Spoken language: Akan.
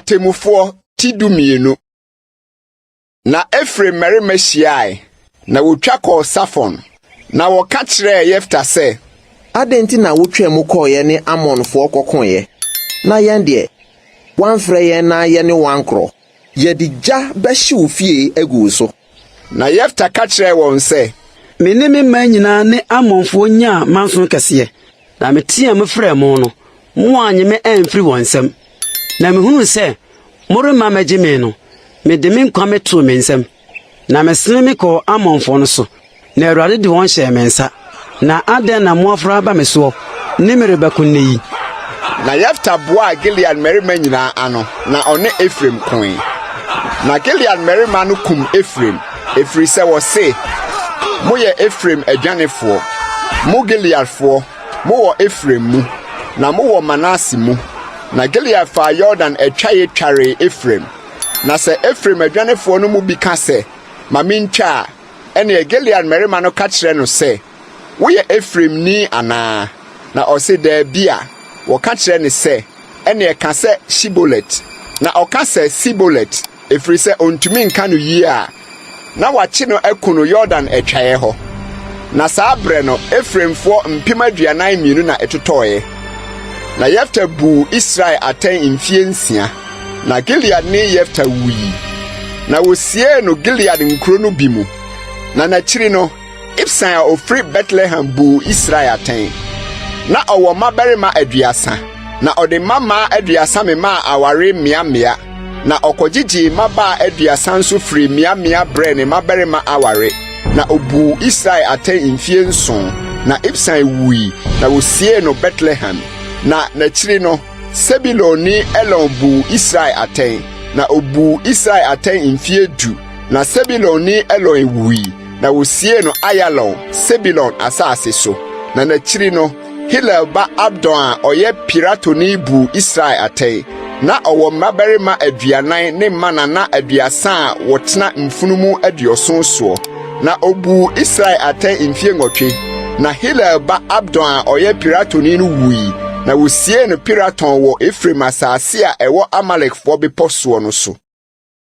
Atemmufoɔ ti 12. Na Efraim mmarima hyiae, na wotwa kɔɔ Safon, na wɔka kyerɛɛ Yefta sɛ. Adɛn nti na wotwaa mu kɔeɛ ne Amonfoɔ kɔkoeɛ, na yɛn deɛ, woamfrɛ yɛn na yɛne wo ankorɔ? Yɛde gya bɛhye wo fie agu wo so. Na Yefta ka kyerɛɛ wɔn sɛ. Me ne me man nyinaa ne Amonfoɔ nyaa manso kɛseɛ, na meteaa mu frɛɛ mo no, moannye me amfiri wɔn nsam. Na mehunuu sɛ moremma mmɛgye me no, mede me nkwa metoo me nsam, na mesene mekɔɔ Amonfoɔ no so, na Awurade de wɔn hyɛɛ me nsa. Na adɛn na moaforo aba me soɔ ne me rebɛko nnɛ yi? Na Yefta boaa Gilead mmarima nyinaa ano, na ɔne Efraim koe. Na Gilead mmarima no kum Efraim, ɛfiri sɛ wɔse, Moyɛ Efraim adwanefoɔ, mo Gileadfoɔ, mowɔ Efraim mu, na mowɔ Manase mu. Na Gilead faa Yordan atwaeɛ twaree Efraim. Na sɛ Efraim adwanefoɔ no mu bi ka sɛ, Ma mintwa a, ɛnneɛ Gilead mmarima no ka kyerɛ no sɛ, Woyɛ Efraimni anaa? Na ɔse, Daabi a, wɔka kyerɛ no sɛ, Ɛnneɛ ka sɛ Shibolet. Na ɔka sɛ Sibolet, ɛfiri sɛ ɔntumi nka no yie a, na wɔakye no aku no Yordan atwaeɛ hɔ. Na saa berɛ no, Efraimfoɔ 42,000 na ɛtotɔeɛ. Na Yefta buu Israel atɛn mfeɛ nsia. Na Gileadni Yefta wui, na wosiee no Gilead nkuro no bi mu. Na n'akyiri no, Ibsan a ɔfiri Betlehem buu Israel atɛn. Na ɔwɔ mmabarima 30, na ɔde mmammaa 30 memaa aware mmeammea, na ɔkɔgyegyee mmabaa 30 nso firii mmeammea brɛɛ ne mmabarima aware, na ɔbuu Israel atɛn mfeɛ 7. Na Ibsan wui, na wosiee no Betlehem. Na n'akyiri no, Sebulonni Elon buu Israel atɛn, na obuu Israel atɛn mfeɛ 10. Na Sebulonni Elon wui, na wosiee no Ayalon, Sebulon asase so. Na n'akyiri no, Hilel ba Abdon a ɔyɛ Piratoni buu Israel atɛn. Na ɔwɔ mmabarima 40 ne mmanana 30 a wɔtena mfunumu 70 soɔ. Na obuu Israel atɛn mfeɛ 8. Na Hilel ba Abdon a ɔyɛ Piratoni no wui, na wosiee no Piraton wɔ Efraim asase a ɛwɔ Amalekfoɔ bepɔ soɔ no so.